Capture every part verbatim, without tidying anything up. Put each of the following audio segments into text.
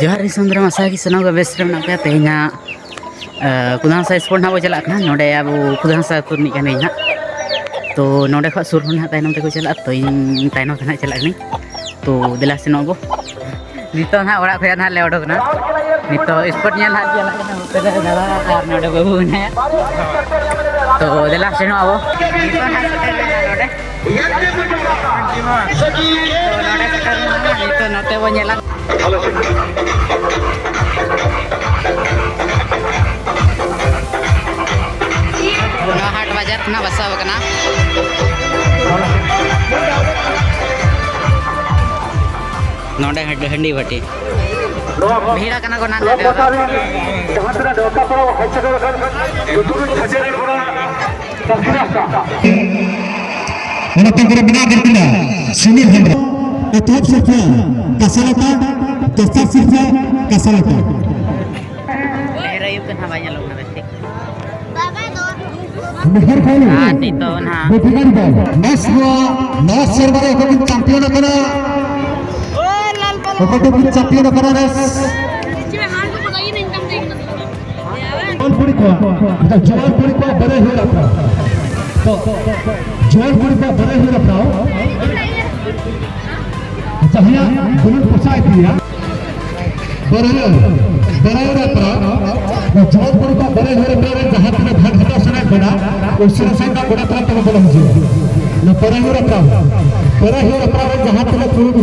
ᱡᱚᱦᱟᱨ ᱜᱮ ᱥᱩᱱᱫᱨᱟᱢ, ᱟᱥᱟ ᱜᱮ ᱥᱟᱱᱟᱢ ᱠᱚ ᱵᱮᱥ ᱨᱮ ᱢᱮᱱᱟᱜ ᱯᱮᱭᱟ᱾ ᱛᱮᱦᱮᱧ ᱦᱟᱸᱜ, ᱟᱸ, ᱠᱩᱫᱟᱝᱥᱟ ᱥᱯᱳᱨᱴ ᱱᱟᱦᱟᱜ ᱵᱚ ᱪᱟᱞᱟᱜ ᱠᱟᱱᱟ᱾ ᱱᱚᱰᱮ ᱟᱵᱚ ᱠᱩᱫᱟᱝᱥᱟ ᱟᱹᱛᱩ ᱨᱤᱱᱤᱡ ᱠᱟᱱᱟᱹᱧ ᱦᱟᱸᱜ᱾ ᱛᱚ ᱱᱚᱰᱮ ᱠᱷᱚᱱ ᱥᱩᱨ ᱦᱚᱸ ᱱᱟᱦᱟᱜ ᱛᱟᱭᱱᱚᱢ ᱛᱮᱠᱚ ᱪᱟᱞᱟᱜᱼᱟ, ᱛᱚ ᱤᱧ ᱛᱟᱭᱱᱚᱢ ᱛᱮ ᱱᱟᱦᱟᱜ ᱪᱟᱞᱟᱜ ᱠᱟᱹᱱᱟᱹᱧ᱾ ᱛᱚ ᱫᱮᱞᱟ ᱥᱮᱱᱚᱜ ᱟᱵᱚ᱾ ᱱᱤᱛᱚᱜ ᱱᱟᱦᱟᱜ ᱚᱲᱟᱜ ᱠᱷᱚᱱ ᱱᱟᱦᱟᱜ ᱞᱮ ᱚᱰᱚᱠ ᱮᱱᱟ᱾ ᱱᱤᱛᱚᱜ ᱥᱯᱳᱨᱴ ᱧᱮᱞ ᱱᱟᱦᱟᱜ ᱪᱟᱞᱟᱜ ᱠᱟᱱᱟ ᱱᱚᱛᱮ ᱨᱮ ᱫᱟᱫᱟ ᱟᱨ ᱱᱚᱰᱮ ᱵᱟᱹᱵᱩ ᱢᱮᱱᱟᱭᱟ᱾ ᱛᱚ ᱫᱮᱞᱟ ᱥᱮᱱᱚᱜ ᱟᱵᱚ᱾ ᱱᱤᱛᱚᱜ ᱱᱟᱦᱟᱜ ᱥᱮᱴᱮᱨ ᱮᱱᱟ ᱱᱚᱰᱮ᱾ ᱛᱚ ᱱᱚᱰᱮ ᱥᱮᱴᱮᱨ ᱮᱱᱟ, ᱱᱤᱛᱚᱜ ᱱᱚᱛᱮ ᱵᱚᱱ ᱧᱮᱞᱟ᱾ ᱱᱚᱣᱟ ᱦᱟᱴ ᱵᱟᱡᱟᱨ ᱠᱷᱚᱱᱟᱜ ᱵᱟᱥᱟᱣ ᱠᱟᱱᱟ᱾ ᱱᱚᱰᱮ ᱦᱟᱺᱰᱤ, ᱦᱟᱺᱰᱤ ᱵᱷᱟᱹᱴᱤ᱾ ᱱᱚᱣᱟ ᱵᱷᱤᱲ ᱟᱠᱟᱱᱟ ᱠᱚ ᱱᱟᱦᱟᱜ ᱱᱚᱣᱟ ᱱᱚᱰᱮ ᱫᱚ᱾ ᱯᱟᱛᱟ ᱨᱮ ᱡᱟᱦᱟᱸ ᱛᱤᱱᱟᱹᱜ ᱱᱮᱣᱛᱟ ᱯᱮᱲᱟ ᱦᱮᱡ ᱥᱮᱴᱮᱨ ᱟᱠᱟᱱ, ᱡᱚᱛᱚ ᱜᱮ ᱠᱷᱟᱹᱡᱟᱹᱲᱤ ᱵᱚᱱᱟ᱾ ᱚᱱᱟ ᱛᱟᱭᱚᱢ ᱨᱮ ᱢᱮᱱᱟᱜ ᱟᱠᱟᱫ ᱠᱤᱱᱟ ᱥᱩᱱᱤᱞ ᱦᱮᱢᱵᱨᱚᱢ᱾ ᱮᱛᱚᱦᱚᱵ ᱥᱤᱨᱯᱷᱟᱹ ᱠᱟᱥᱟᱞᱟᱛᱟ, ᱫᱚᱥᱟᱨ ᱥᱤᱨᱯᱷᱟᱹ ᱠᱟᱥᱟᱞᱟᱛᱟ᱾ ᱰᱷᱮᱨ ᱟᱹᱭᱩᱵ ᱫᱚ ᱱᱟᱦᱟᱜ ᱵᱟᱭ ᱧᱮᱞᱚᱜ ᱠᱟᱱᱟ ᱵᱮᱥ ᱴᱷᱤᱠ᱾ ᱢᱮᱦᱮᱨ ᱠᱷᱟᱱ ᱟᱨ ᱱᱤᱛᱚᱜ ᱱᱟᱦᱟᱜ ᱵᱮᱴᱤᱜᱟᱲ ᱫᱚ ᱱᱮᱥ ᱱᱚᱣᱟ ᱱᱚᱣᱟ ᱥᱮᱨᱢᱟ ᱨᱮ ᱚᱠᱚᱭ ᱠᱤᱱ ᱪᱟᱢᱯᱤᱭᱚᱱ ᱟᱠᱟᱱᱟ? ᱚᱠᱚᱭ ᱠᱚ ᱪᱟᱢᱯᱤᱭᱚᱱ ᱟᱠᱟᱱᱟ ᱱᱮᱥ? ᱡᱩᱣᱟᱹᱱ ᱠᱩᱲᱤ ᱠᱚ, ᱡᱩᱣᱟᱹᱱ ᱠᱩᱲᱤ ᱠᱚ ᱵᱟᱨᱭᱟ ᱦᱩᱭᱩᱜ ᱟᱠᱚ᱾ ᱛᱚ, ᱡᱩᱣᱟᱹᱱ ᱠᱩᱲᱤ ᱠᱚ ᱵᱟᱨᱭᱟ ᱦᱩᱭᱩᱜ ᱟᱠᱚ᱾ ᱡᱟᱦᱟᱸᱭᱟᱜ ᱵᱩᱞᱩᱝ ᱯᱚᱥᱟ ᱤᱫᱤᱭᱟ, ᱵᱟᱨᱭᱟ, ᱵᱟᱨᱭᱟ ᱨᱮ ᱯᱨᱟᱭ, ᱡᱩᱣᱟᱹᱱ ᱠᱩᱲᱤ ᱠᱚ ᱵᱟᱨᱭᱟ ᱨᱮ ᱯᱨᱟᱭ ᱨᱮ ᱡᱟᱦᱟᱸ ᱛᱤᱱᱟᱹᱜ ᱵᱷᱟᱜᱽ ᱦᱟᱛᱟᱣ ᱥᱟᱱᱟᱭᱮᱫ ᱵᱚᱱᱟ, ᱩᱥᱟᱹᱨᱟ ᱥᱟᱺᱦᱤᱡ ᱜᱚᱰᱟ ᱛᱟᱞᱟ ᱛᱮᱵᱚ ᱵᱚᱞᱚ ᱦᱤᱡᱩᱜᱼᱟ᱾ ᱚᱱᱟ ᱵᱟᱨᱭᱟ ᱨᱮ ᱯᱨᱟᱭ, ᱵᱟᱨᱭᱟ ᱨᱮ ᱯᱨᱟᱭ ᱨᱮ ᱡᱟᱦᱟᱸ ᱛᱤᱱᱟᱹᱜ ᱠᱩᱲᱤ ᱠᱚ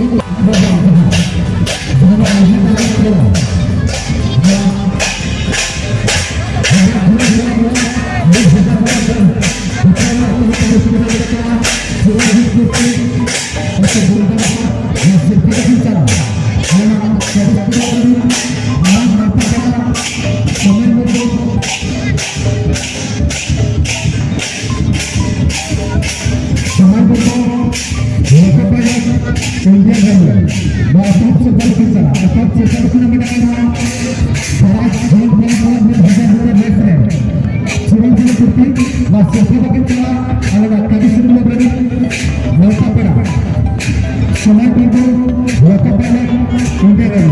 ᱥᱚᱢᱟᱡᱽ ᱵᱚᱱᱫᱚ ᱞᱚᱠᱚᱯᱟᱭ ᱤᱱᱰᱤᱭᱟ ᱨᱮ ᱱᱚᱣᱟ ᱮᱛᱚᱦᱚᱵ ᱥᱮᱫ ᱵᱟᱹᱲᱛᱤ ᱪᱟᱞᱟᱜ, ᱮᱛᱚᱦᱚᱵ ᱥᱮᱫ ᱵᱟᱹᱲᱛᱤ ᱢᱮᱱᱟᱜᱼᱟ ᱱᱚᱣᱟ ᱯᱟᱨᱟᱡᱽ ᱡᱚᱱ ᱯᱟᱨᱟᱡᱽ ᱯᱟᱨᱟᱡᱽ ᱵᱷᱟᱜᱮ ᱦᱩᱭᱩᱜᱼᱟ ᱱᱮᱥ ᱨᱮ᱾ ᱥᱩᱨᱚᱡᱽ ᱯᱩᱨᱛᱤ ᱱᱚᱣᱟ ᱥᱮᱞᱯᱷᱤ ᱵᱟᱹᱠᱤᱱ ᱪᱟᱞᱟᱜᱼᱟ, ᱟᱞᱮ ᱱᱚᱣᱟ ᱠᱟᱹᱢᱤ ᱥᱩᱨᱩ ᱞᱟᱹᱜᱤᱫ ᱱᱮᱣᱛᱟ ᱯᱮᱲᱟ ᱥᱚᱢᱟᱡᱽ ᱵᱚᱱᱫᱚ ᱞᱚᱠᱚᱯᱟᱭ ᱤᱱᱰᱤᱭᱟ ᱨᱮ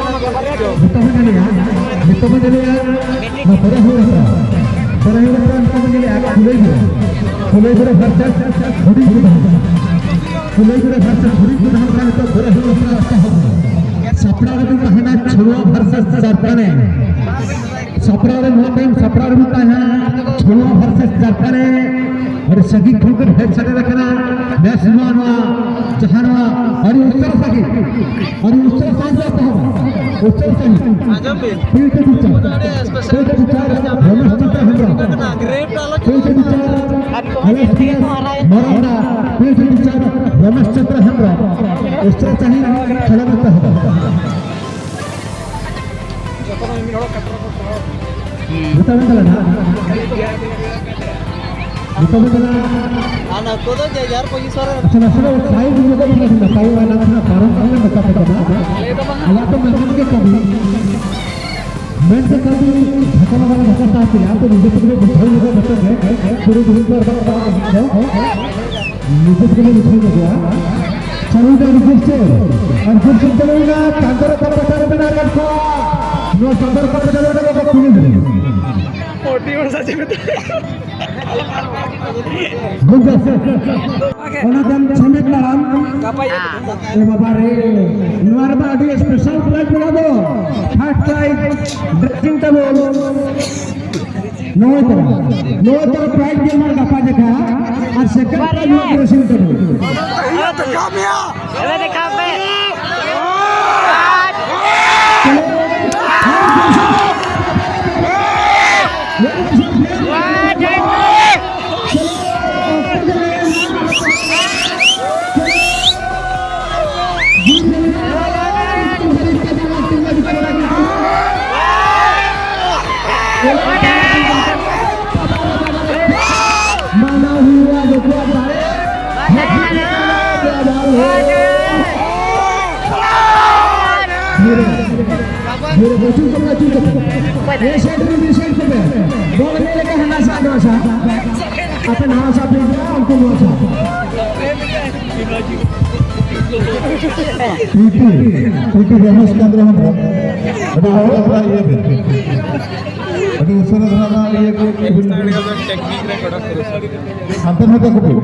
ᱱᱤᱛᱚᱜ ᱵᱚᱱ ᱧᱮᱞᱮᱜᱼᱟ, ᱱᱤᱛᱚᱜ ᱵᱚᱱ ᱧᱮᱞᱮᱜᱼᱟ, ᱱᱚᱣᱟ ᱯᱚᱨᱮ ᱦᱩᱭᱩᱜ ᱠᱟᱱᱟ, ᱯᱚᱨᱮ ᱦᱩᱭᱩᱜ ᱠᱟᱱᱟ, ᱱᱤᱛᱚᱜ ᱵᱚᱱ ᱧᱮᱞᱮᱜᱼᱟ, ᱠᱩᱞᱟᱹᱭ ᱵᱩᱨᱩ, ᱠᱩᱞᱟᱹᱭ ᱵᱩᱨᱩ versus ᱦᱩᱰᱤᱧ ᱵᱩᱨᱩ ᱫᱷᱟᱢᱟ᱾ ᱠᱩᱞᱟᱹᱭ ᱵᱩᱨᱩ versus ᱦᱩᱰᱤᱧ ᱵᱩᱨᱩ ᱫᱷᱟᱢᱟ, ᱱᱤᱛᱚᱜ ᱯᱚᱨᱮ ᱦᱩᱭᱩᱜ ᱠᱟᱱᱟ, ᱮᱛᱚᱦᱚᱵ ᱮᱱᱟ᱾ ᱥᱟᱯᱲᱟᱣ ᱨᱮ ᱛᱟᱦᱮᱱᱟ ᱪᱷᱟᱹᱲᱣᱟ versus ᱪᱟᱨᱯᱟᱱᱮ᱾ ᱥᱟᱯᱲᱟᱣ ᱨᱮ ᱱᱚᱣᱟ time ᱥᱟᱯᱲᱟᱣ ᱨᱮ ᱛᱟᱦᱮᱱᱟ ᱪᱷᱟᱹᱲᱣᱟ versus ᱪᱟᱨᱯᱟᱱᱮ᱾ ᱟᱹᱰᱤ ᱥᱟᱺᱜᱤᱧ ᱠᱷᱚᱱ ᱜᱮ ᱦᱮᱡ ᱥᱮᱴᱮᱨ ᱟᱠᱟᱱᱟ᱾ ᱵᱮᱥ, ᱱᱚᱣᱟ, ᱱᱚᱣᱟ ᱡᱟᱦᱟᱸ ᱱᱚᱣᱟ ᱟᱹᱰᱤ ᱩᱥᱟᱹᱨᱟ ᱥᱟᱺᱦᱤᱡ, ᱟᱹᱰᱤ ᱩᱥᱟᱹᱨᱟ ᱥᱟᱺᱦᱤᱡ ᱵᱚ ᱮᱛᱚᱦᱚᱵᱟ᱾ ᱩᱥᱟᱹᱨᱟ ᱥᱟᱺᱦᱤᱡ᱾ ᱯᱤᱲᱛᱮ ᱵᱤᱪᱟᱨ, ᱯᱤᱲᱛᱮ ᱵᱤᱪᱟᱨ, ᱨᱚᱢᱮᱥ ᱪᱚᱸᱫᱽᱨᱚ ᱦᱮᱢᱵᱨᱚᱢ᱾ ᱯᱤᱲᱛᱮ ᱵᱤᱪᱟᱨ, ᱮᱞ ᱮᱥ ᱯᱤ ᱮᱥ ᱢᱚᱨᱚᱢᱰᱟ, P T teacher Ramesh Chandra Hembrom, extra ᱪᱟᱦᱤ ᱠᱷᱮᱞᱳᱰ ᱛᱟᱦᱮᱸ᱾ ᱡᱚᱛᱚ ᱵᱮᱱ ᱪᱟᱞᱟᱜᱼᱟ᱾ ᱡᱚᱛᱚ ᱵᱮᱱ ᱪᱟᱞᱟᱜᱼᱟ᱾ ᱟᱨ ᱱᱩᱠᱩ ᱫᱚ ᱡᱮ ᱡᱟᱨ ᱯᱚᱡᱤᱥᱚᱱ ᱨᱮ᱾ ᱟᱪᱪᱷᱟ, ᱱᱟᱥᱮᱱᱟᱜ ᱥᱟᱭᱤᱰ ᱧᱚᱜᱚᱜ ᱵᱮᱱ, ᱱᱟᱯᱟᱭᱚᱜᱼᱟ, ᱱᱟᱥᱮᱱᱟᱜ ᱯᱟᱨᱚᱢ ᱠᱟᱛᱮ ᱱᱚᱝᱠᱟ ᱯᱮ ᱪᱟᱞᱟᱜᱼᱟ᱾ ᱟᱞᱮᱭᱟᱜ ᱫᱚ ᱢᱮᱱᱠᱷᱟᱱ ᱜᱮ ᱠᱟᱹᱢᱤ᱾ ᱢᱮᱱ ᱠᱟᱛᱷᱟ ᱫᱚ ᱡᱷᱟᱸᱠᱟ ᱵᱟᱵᱟ ᱞᱮ ᱡᱷᱟᱸᱠᱟ ᱥᱟᱦ ᱠᱮᱫᱟ, ᱟᱫᱚ ᱱᱤᱡᱮ ᱛᱮᱜᱮ ᱵᱩᱡᱷᱟᱹᱣ ᱧᱚᱜᱟ ᱡᱚᱛᱚ ᱜᱮ, ᱯᱩᱨᱟᱹ ᱵᱩᱡᱷᱟᱹᱣ ᱫᱚ ᱵᱟᱝ ᱠᱟᱱᱟ ᱫᱚ, ᱱᱤᱡᱮ ᱛᱮᱜᱮ ᱵᱩᱡᱷᱟᱹᱣ ᱧᱚᱜᱚᱜᱼᱟ᱾ ᱪᱟᱹᱞᱩᱭᱮᱫᱟ ᱟᱹᱰᱤ ᱡᱳᱨ ᱥᱮ, ᱟᱹᱰᱤ ᱡᱳᱨ ᱥᱮ ᱪᱟᱹᱞᱩᱭᱮᱫᱟ, ᱪᱟᱸᱫᱚ ᱨᱟᱠᱟᱵ ᱯᱟᱦᱴᱟ ᱨᱮ ᱢᱮᱱᱟᱜ ᱟᱠᱟᱫ ᱠᱚᱣᱟ, ᱱᱚᱣᱟ ᱪᱟᱸᱫᱚ ᱨᱟᱠᱟᱵ ᱯᱟᱦᱴᱟ ᱨᱮ ᱢᱮᱱᱟᱜ ᱟᱠᱟᱫ ᱠᱚᱣᱟ, ᱠᱩᱞᱤ ᱫᱚ᱾ ᱵᱩᱡᱷᱟᱹᱣ ᱥᱮ? ᱚᱱᱟ ᱛᱟᱭᱚᱢ ᱪᱷᱚ ᱢᱤᱱᱤᱴ ᱛᱟᱲᱟᱢ᱾ ᱮ ᱵᱟᱵᱟ ᱨᱮ, ᱱᱚᱣᱟ ᱨᱮᱢᱟ ᱟᱹᱰᱤ ᱥᱯᱮᱥᱟᱞ ᱯᱨᱟᱭᱤᱡᱽ ᱢᱮᱱᱟᱜ ᱫᱚ᱾ First prize dressing table. ᱱᱚᱜᱼᱚᱭ ᱛᱚ, ᱱᱚᱜᱼᱚᱭ ᱛᱚ ᱯᱨᱟᱭᱤᱡᱽ ᱜᱮ ᱢᱟᱨ ᱜᱟᱯᱟ ᱡᱟᱠᱟ᱾ ᱟᱨ ᱥᱮᱠᱮᱱᱰ ᱯᱨᱟᱭᱤᱡᱽ ᱦᱚᱸ ᱰᱨᱮᱥᱤᱝ ᱴᱮᱵᱚᱞ᱾ ᱮ ᱫᱮᱠᱷᱟᱣ ᱯᱮ᱾ ᱢᱟᱱᱟᱣ ᱦᱩᱭᱩᱜᱼᱟ ᱡᱚᱛᱚᱣᱟᱜ ᱫᱟᱲᱮ᱾ ᱫᱷᱤᱨᱮ, ᱫᱷᱤᱨᱮ, ᱟᱹᱪᱩᱨ ᱠᱚᱯᱮ, ᱟᱹᱪᱩᱨ ᱠᱚᱯᱮ᱾ ᱱᱤᱭᱟᱹ ᱥᱟᱭᱤᱰ ᱨᱮ, ᱱᱤᱭᱟᱹ ᱥᱟᱭᱤᱰ ᱠᱚᱯᱮ᱾ ᱵᱚᱞ ᱮᱱᱮᱡ ᱞᱮᱠᱟ ᱦᱟᱱᱟ ᱥᱟᱦ, ᱱᱚᱣᱟ ᱥᱟᱦ᱾ ᱟᱯᱮ ᱱᱟᱣᱟ ᱥᱟᱦ ᱯᱮ ᱦᱤᱡᱩᱜᱼᱟ, ᱩᱱᱠᱩ ᱱᱚᱣᱟ ᱥᱟᱦ᱾ ᱯᱤ ᱴᱤ, ᱯᱤ ᱴᱤ ᱨᱚᱢᱮᱥ ᱪᱚᱸᱫᱽᱨᱚ ᱦᱮᱢᱵᱨᱚᱢ᱾ ᱟᱹᱰᱤ ᱦᱚᱲ ᱚᱱᱟ ᱤᱭᱟᱹ ᱵᱮᱱ᱾ ᱟᱹᱰᱤ ᱩᱥᱟᱹᱨᱟ ᱫᱷᱟᱨᱟ ᱚᱱᱟ ᱤᱭᱟᱹ ᱠᱚ ᱵᱤᱱ᱾ ᱦᱟᱱᱛᱮ ᱱᱟᱛᱮ ᱠᱚ ᱵᱤᱱ᱾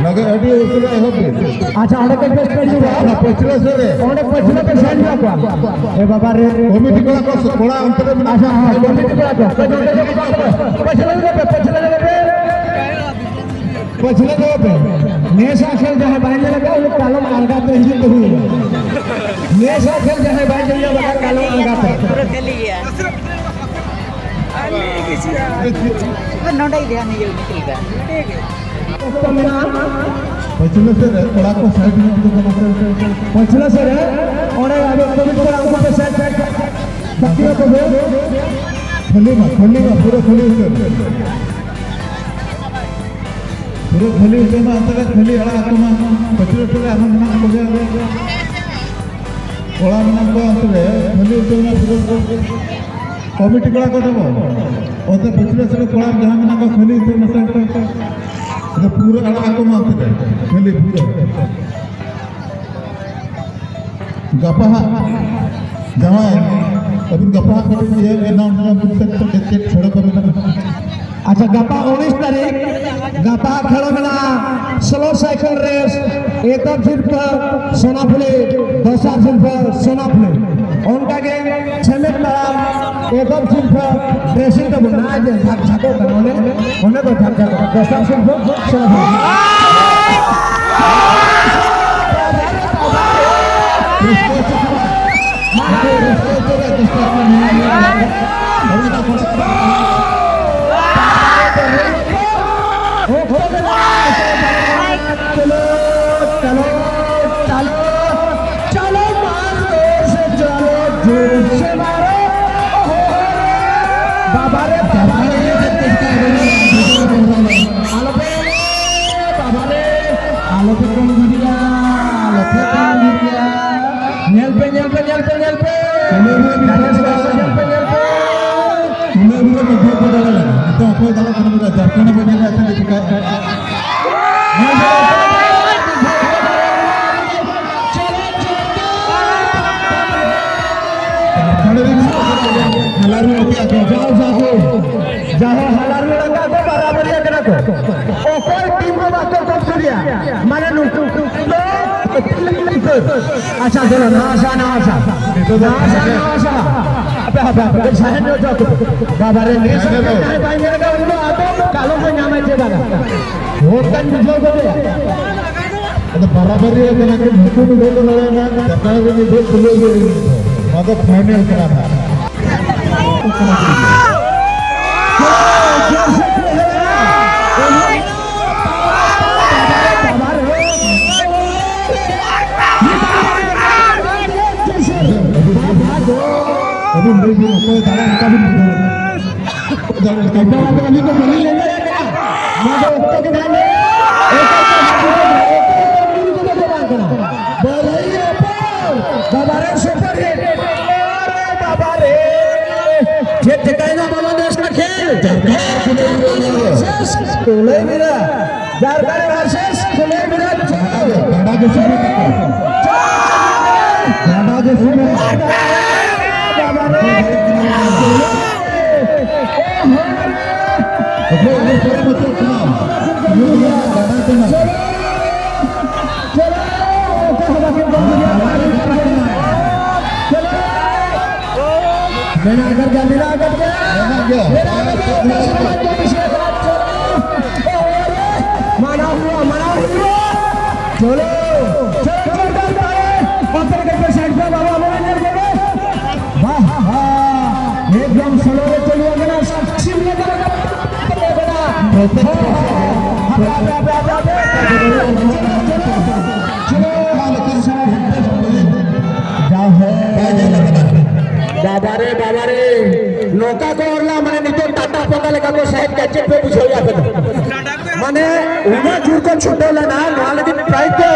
ᱞᱟᱜᱮ ᱟᱹᱰᱤ ᱩᱥᱟᱹᱨᱟ ᱮᱦᱚᱵ ᱵᱮᱱ᱾ ᱟᱪᱪᱷᱟ, ᱚᱸᱰᱮ ᱠᱚ ᱵᱮᱥ ᱯᱮ ᱡᱩᱲᱟ᱾ ᱚᱱᱟ ᱯᱟᱹᱪᱷᱞᱟᱹ ᱥᱮᱫ ᱨᱮ᱾ ᱚᱸᱰᱮ ᱯᱟᱹᱪᱷᱞᱟᱹ ᱯᱮ ᱥᱮᱱ ᱧᱚᱜ ᱠᱚᱣᱟ᱾ ᱮ ᱵᱟᱵᱟ ᱨᱮ᱾ ᱠᱚᱢᱤᱴᱤ ᱠᱚᱲᱟ ᱠᱚ, ᱠᱚᱲᱟ ᱚᱱᱛᱮ ᱨᱮ ᱢᱮᱱᱟᱜ ᱟᱪᱪᱷᱟ, ᱦᱮᱸ, ᱠᱚᱣᱟ᱾ ᱠᱚᱢᱤᱴᱤ ᱠᱚᱲᱟ ᱠᱚ᱾ ᱯᱟᱹᱪᱷᱞᱟᱹ ᱧᱚᱜ ᱯᱮ, ᱯᱟᱹᱪᱷᱞᱟᱹ ᱧᱚᱜ ᱯᱮ, ᱯᱟᱹᱪᱷᱞᱟᱹ ᱧᱚᱜ ᱯᱮ᱾ ᱯᱟᱹᱪᱷᱞᱟᱹ ᱧᱚᱜ ᱯᱮ᱾ ᱱᱮᱥᱟ ᱠᱷᱮᱞ ᱡᱟᱦᱟᱸᱭ ᱵᱟᱭ ᱧᱮᱞ ᱟᱠᱟᱫ, ᱩᱱᱤ ᱠᱟᱞᱚᱢ ᱟᱞᱜᱟ ᱛᱮ ᱦᱤᱡᱩᱜ ᱛᱮ ᱦᱩᱭᱩᱜᱼᱟ᱾ ᱱᱮᱥᱟ ᱠᱷᱮᱞ ᱡᱟᱦᱟᱸᱭ ᱵᱟᱭ ᱧᱮᱞ ᱟᱠᱟᱫ, ᱠᱟᱞᱚᱢ ᱟᱞᱜᱟ ᱛᱮ᱾ ᱯᱩᱨᱟᱹ ᱠᱷᱟᱹᱞᱤ ᱜᱮᱭᱟ᱾ ᱱᱚᱰᱮ ᱜᱮ ᱫᱷᱮᱭᱟᱱ ᱦᱩᱭᱩᱜ ᱱᱤᱠᱷᱤᱞ ᱫᱟ᱾ ᱯᱟᱹᱪᱷᱞᱟᱹ ᱥᱮᱫ ᱨᱮ ᱠᱚᱲᱟ ᱠᱚ ᱥᱟᱭᱤᱰ ᱧᱚᱜ ᱠᱚ ᱠᱟᱱᱟ ᱥᱮ? ᱯᱟᱹᱪᱷᱞᱟᱹ ᱥᱮᱫ ᱨᱮ ᱚᱸᱰᱮ ᱟᱵᱚ ᱠᱚᱢᱤᱴᱤ ᱠᱚᱲᱟ ᱩᱱᱠᱩ ᱯᱮ ᱥᱟᱭᱤᱰ, ᱥᱟᱭᱤᱰ, ᱥᱟᱭᱤᱰ᱾ ᱵᱟᱹᱠᱤ ᱫᱚ ᱛᱚᱵᱮ ᱠᱷᱟᱹᱞᱤ ᱢᱟ, ᱠᱷᱟᱹᱞᱤ ᱢᱟ, ᱯᱩᱨᱟᱹ ᱠᱷᱟᱹᱞᱤ ᱩᱛᱟᱹᱨ᱾ ᱯᱩᱨᱟᱹ ᱠᱷᱟᱹᱞᱤ ᱩᱛᱟᱹᱨ ᱢᱟ, ᱚᱱᱛᱮ ᱨᱮ ᱠᱷᱟᱹᱞᱤ ᱟᱲᱟᱜ ᱟᱠᱚ ᱢᱟ᱾ ᱯᱟᱹᱪᱷᱞᱟᱹ ᱩᱛᱟᱹᱨ ᱨᱮ ᱟᱨᱦᱚᱸ ᱢᱮᱱᱟᱜ ᱠᱚᱜᱮᱭᱟ᱾ ᱠᱚᱲᱟ ᱢᱮᱱᱟᱜ ᱠᱚᱣᱟ ᱚᱱᱛᱮ ᱨᱮ, ᱠᱷᱟᱹᱞᱤ ᱩᱛᱟᱹᱨ ᱢᱟ ᱯᱩᱨᱟᱹ᱾ ᱠᱚᱢᱤᱴᱤ ᱠᱚᱲᱟ ᱠᱚ ᱛᱟᱵᱚ, ᱚᱱᱛᱮ ᱯᱟᱹᱪᱷᱞᱟᱹ ᱥᱮᱫ ᱠᱚᱲᱟ ᱡᱟᱦᱟᱸ ᱢᱮᱱᱟᱜ ᱠᱚᱣᱟ, ᱠᱷᱟᱹᱞᱤ ᱩᱛᱟᱹᱨ ᱢᱟᱥᱮ᱾ ᱟᱫᱚ ᱯᱩᱨᱟᱹ ᱟᱲᱟᱜ ᱟᱠᱚ ᱢᱟ ᱚᱱᱛᱮ ᱨᱮ, ᱠᱷᱟᱹᱞᱤ ᱯᱩᱨᱟᱹ᱾ ᱜᱟᱯᱟ ᱦᱟᱸᱜ ᱡᱟᱶᱟᱭ, ᱟᱹᱵᱤᱱ ᱜᱟᱯᱟ ᱦᱟᱸᱜ ᱠᱟᱹᱴᱤᱡ ᱤᱭᱟᱹ ᱮᱱᱟᱣᱩᱱᱥ ᱵᱤᱱ ᱥᱮ ᱪᱮᱫ, ᱪᱮᱫ ᱠᱷᱮᱞᱳᱰ ᱠᱚ ᱢᱮᱱᱟᱜᱼᱟ? ᱟᱪᱪᱷᱟ, ᱜᱟᱯᱟ ᱩᱱᱤᱥ ᱛᱟᱹᱨᱤᱠᱷ, ᱜᱟᱯᱟ ᱠᱷᱮᱞᱳᱰ ᱢᱮᱱᱟᱜᱼᱟ ᱥᱞᱳ ᱥᱟᱭᱠᱮᱞ ᱨᱮᱥ, ᱮᱛᱚᱦᱚᱵ ᱥᱤᱨᱯᱟᱹ ᱥᱳᱱᱟᱯᱷᱩᱞᱤ, ᱫᱚᱥᱟᱨ ᱥᱤᱨᱯᱟᱹ ᱥᱳᱱᱟᱯᱷᱩᱞᱤ᱾ ᱚᱱᱠᱟᱜᱮ ᱥᱮᱢᱮᱫ ᱛᱟᱲᱟᱢ, ᱮᱛᱚᱦᱚᱵ ᱥᱤᱨᱯᱟᱹ ᱰᱨᱮᱥᱤᱝ ᱴᱮᱵᱩᱞ, ᱱᱚᱜᱼᱚᱭ ᱡᱮ ᱡᱷᱟᱠ ᱡᱷᱟᱠᱚᱜ ᱠᱟᱱᱟ, ᱚᱱᱮ, ᱚᱱᱮ ᱠᱚ ᱡᱷᱟᱠ ᱡᱷᱟᱠᱚᱜ ᱠᱟᱱᱟ᱾ ᱫᱚᱥᱟᱨ ᱥᱤᱨᱯᱟᱹ ᱥᱳᱱᱟᱯᱷᱩᱞᱤ᱾ चलो, चलो, चलो, चलो, मारो जोर से, चलो, जोर से मारो। ओहो, बाबा रे, बाबा रे। ᱟᱞᱚᱯᱮ, ᱵᱟᱵᱟ ᱨᱮ, ᱟᱞᱚᱯᱮ ᱠᱚᱢ ᱜᱤᱰᱤᱭᱟ, ᱟᱞᱚᱯᱮ ᱠᱚᱢ ᱜᱤᱰᱤᱭᱟ᱾ ᱧᱮᱞ ᱯᱮ, ᱧᱮᱞ ᱯᱮ, ᱧᱮᱞ ᱯᱮ, ᱧᱮᱞ ᱯᱮ᱾ ᱧᱮᱞ ᱯᱮ, ᱧᱮᱞ ᱯᱮ᱾ ᱛᱩᱞᱟᱹ ᱵᱩᱨᱩ ᱢᱤᱫ ᱦᱚᱲ ᱠᱚ ᱫᱟᱲᱮ ᱞᱮᱱᱟ᱾ ᱱᱤᱛᱚᱜ ᱚᱠᱚᱭ ᱫᱟᱲᱮ ᱠᱟᱱᱟ? ᱢᱤᱫᱴᱟᱝ ᱡᱷᱟᱲᱠᱷᱚᱸᱰ ᱵᱚᱱ ᱧᱮᱞᱟ, ᱪᱮᱫ ᱞᱮᱠᱟ? ᱡᱷᱟᱲᱠᱷᱚᱸᱰ ᱨᱮᱱ ᱦᱟᱞᱟᱨᱩ ᱜᱟᱛᱮ ᱟᱠᱚ᱾ ᱡᱟᱦᱳ, ᱡᱟᱦᱳ, ᱡᱟᱦᱳ, ᱦᱟᱞᱟᱨᱩ ᱞᱟᱜᱟ ᱠᱚ ᱵᱟᱨᱟᱵᱟᱨᱤᱭᱟ ᱠᱟᱱᱟ ᱠᱚ᱾ ᱚᱠᱚᱭ ᱴᱤᱢ ᱦᱚᱸ ᱵᱟᱠᱚ ᱠᱚᱢᱡᱩᱨᱤᱭᱟ᱾ ᱢᱟᱱᱮ ᱱᱩᱠᱩ ᱫᱚ ᱟᱪᱪᱷᱟ, ᱪᱚᱞᱚ, ᱱᱟᱣᱟ ᱥᱟᱦᱟ, ᱱᱟᱣᱟ ᱥᱟᱦᱟ᱾ ᱱᱤᱛᱚᱜ ᱫᱚ ᱱᱟᱣᱟ ᱥᱟᱦᱟ, ᱱᱟᱣᱟ ᱥᱟᱦᱟ᱾ ᱟᱯᱮ, ᱟᱯᱮ, ᱟᱯᱮ, ᱥᱟᱦᱮᱵ ᱧᱚᱜ ᱦᱚᱪᱚ ᱟᱠᱚ ᱯᱮ᱾ ᱵᱟᱵᱟ ᱨᱮ, ᱱᱤᱭᱟᱹ ᱥᱟᱦᱮᱵ ᱥᱚᱢᱚᱭ ᱫᱚ ᱡᱟᱦᱟᱸᱭ ᱵᱟᱭ ᱧᱮᱞ ᱟᱠᱟᱫ, ᱩᱱᱤ ᱫᱚ ᱟᱫᱚ ᱠᱟᱞᱚᱢ ᱠᱚ ᱧᱟᱢᱟ ᱪᱮ ᱵᱟᱝᱟ? ᱚᱱᱠᱟᱧ ᱵᱩᱡᱷᱟᱹᱣ ᱜᱚᱫᱮᱜᱼᱟ᱾ ᱟᱫᱚ ᱵᱟᱨᱟᱵᱟᱨᱤ ᱟᱠᱟᱱᱟ ᱠᱤᱱ, ᱱᱩᱠᱩ ᱢᱤᱫ ᱫᱷᱟᱣ ᱠᱚ ᱞᱟᱲᱟᱣ ᱮᱱᱟ, ᱡᱟᱛᱨᱟ ᱨᱮ ᱢᱤᱫ ᱫᱷᱟᱣ ᱛᱩᱞᱟᱹᱣ ᱜᱮ ᱦᱩᱭᱩᱜᱼᱟ᱾ ᱱᱚᱣᱟ ᱫᱚ ᱯᱷᱟᱭᱱᱮᱞ ᱠᱟᱱᱟ ᱱᱟᱦᱟᱜ᱾ ᱟᱹᱵᱤᱱ ᱞᱟᱹᱭ ᱵᱤᱱ, ᱚᱠᱚᱭ ᱫᱟᱲᱮ ᱚᱱᱠᱟ ᱵᱤᱱ ᱵᱩᱡᱷᱟᱹᱣ᱾ ᱚᱠᱚᱭ ᱫᱟᱲᱮ ᱚᱱᱠᱟ ᱵᱤᱱ ᱵᱩᱡᱷᱟᱹᱣ᱾ ᱱᱚᱣᱟ ᱫᱚ ᱚᱠᱛᱚ ᱜᱮ ᱵᱟᱝ᱾ ᱵᱟᱵᱟ ᱨᱮ ᱥᱩᱯᱟᱨ ᱦᱤᱴ᱾ ᱟᱨᱮ ᱵᱟᱵᱟ ᱨᱮ᱾ ᱪᱮᱫ ᱪᱤᱠᱟᱹᱭᱮᱱᱟ ᱵᱟᱵᱟ ᱫᱮᱥ ᱨᱮ ᱠᱷᱮᱞ? ᱠᱩᱞᱟᱹᱭ ᱢᱮᱱᱟᱜ᱾ ᱡᱷᱟᱲᱠᱷᱚᱸᱰ ᱵᱷᱟᱨᱥᱮᱥ ᱠᱩᱞᱟᱹᱭ ᱵᱤᱨᱟᱴ᱾ ᱜᱟᱰᱟ ᱜᱮ ᱥᱩᱢᱩᱝ᱾ ᱜᱟᱰᱟ ᱜᱮ ᱥᱩᱢᱩᱝ᱾ ᱚᱠᱚᱭ ᱚᱱᱟ ᱯᱚᱨᱮ ᱵᱚᱪᱷᱚᱨ ᱠᱟᱱᱟ? ᱜᱟᱰᱟ ᱠᱟᱱᱟ᱾ ᱢᱮᱱᱟᱜ ᱟᱠᱟᱫ ᱜᱮᱭᱟ, ᱢᱮᱱᱟᱜ ᱟᱠᱟᱫ ᱜᱮᱭᱟ᱾ ᱢᱮᱱᱟᱜ ᱜᱮᱭᱟ᱾ ᱢᱟᱱᱟᱣ ᱦᱩᱭᱩᱜᱼᱟ, ᱢᱟᱱᱟᱣ ᱦᱩᱭᱩᱜᱼᱟ᱾ ᱪᱚᱞᱚ, ᱪᱚᱞᱚ, ᱡᱳᱨᱫᱟᱨ ᱛᱟᱲᱤ᱾ ᱚᱱᱛᱮ ᱨᱮ ᱠᱟᱹᱴᱤᱡ ᱥᱟᱭᱤᱰ ᱯᱮ, ᱵᱟᱵᱟ, ᱟᱵᱚ ᱵᱚᱱ ᱧᱮᱞ ᱠᱚᱣᱟ᱾ ᱵᱟᱦ, ᱵᱟᱦ, ᱮᱠᱫᱚᱢ ᱥᱞᱳ ᱨᱮ ᱪᱟᱹᱞᱩ ᱟᱠᱟᱱᱟ᱾ ᱥᱤᱢ ᱞᱮᱠᱟ ᱨᱟᱠᱟᱵ ᱠᱟᱱᱟ᱾ ᱦᱟᱯᱮ, ᱦᱟᱯᱮ, ᱦᱟᱯᱮ, ᱦᱟᱯᱮ, ᱦᱟᱯᱮ᱾ ᱪᱚᱞᱚ, ᱪᱚᱞᱚ, ᱪᱚᱞᱚ᱾ ᱡᱟᱭᱦᱳᱠ᱾ ᱵᱟᱵᱟ ᱨᱮ, ᱵᱟᱵᱟ ᱨᱮ, ᱱᱚᱝᱠᱟ ᱠᱚ ᱚᱨ ᱞᱟ, ᱢᱟᱱᱮ ᱱᱤᱛᱚᱜ ᱴᱟᱴᱟ ᱯᱚᱸᱜᱟ ᱞᱮᱠᱟ ᱠᱚ ᱥᱟᱦᱮᱫ ᱠᱮᱫ, ᱪᱮᱫ ᱯᱮ ᱵᱩᱡᱷᱟᱹᱣᱮᱫᱼᱟ ᱟᱯᱮ ᱫᱚ? ᱢᱟᱱᱮ ᱩᱱᱟᱹᱜ ᱡᱳᱨ ᱠᱚ ᱪᱷᱩᱴᱟᱹᱣ ᱞᱮᱱᱟ, ᱱᱚᱣᱟ ᱞᱟᱹᱜᱤᱫ ᱯᱨᱟᱭᱤᱡᱽ ᱫᱚ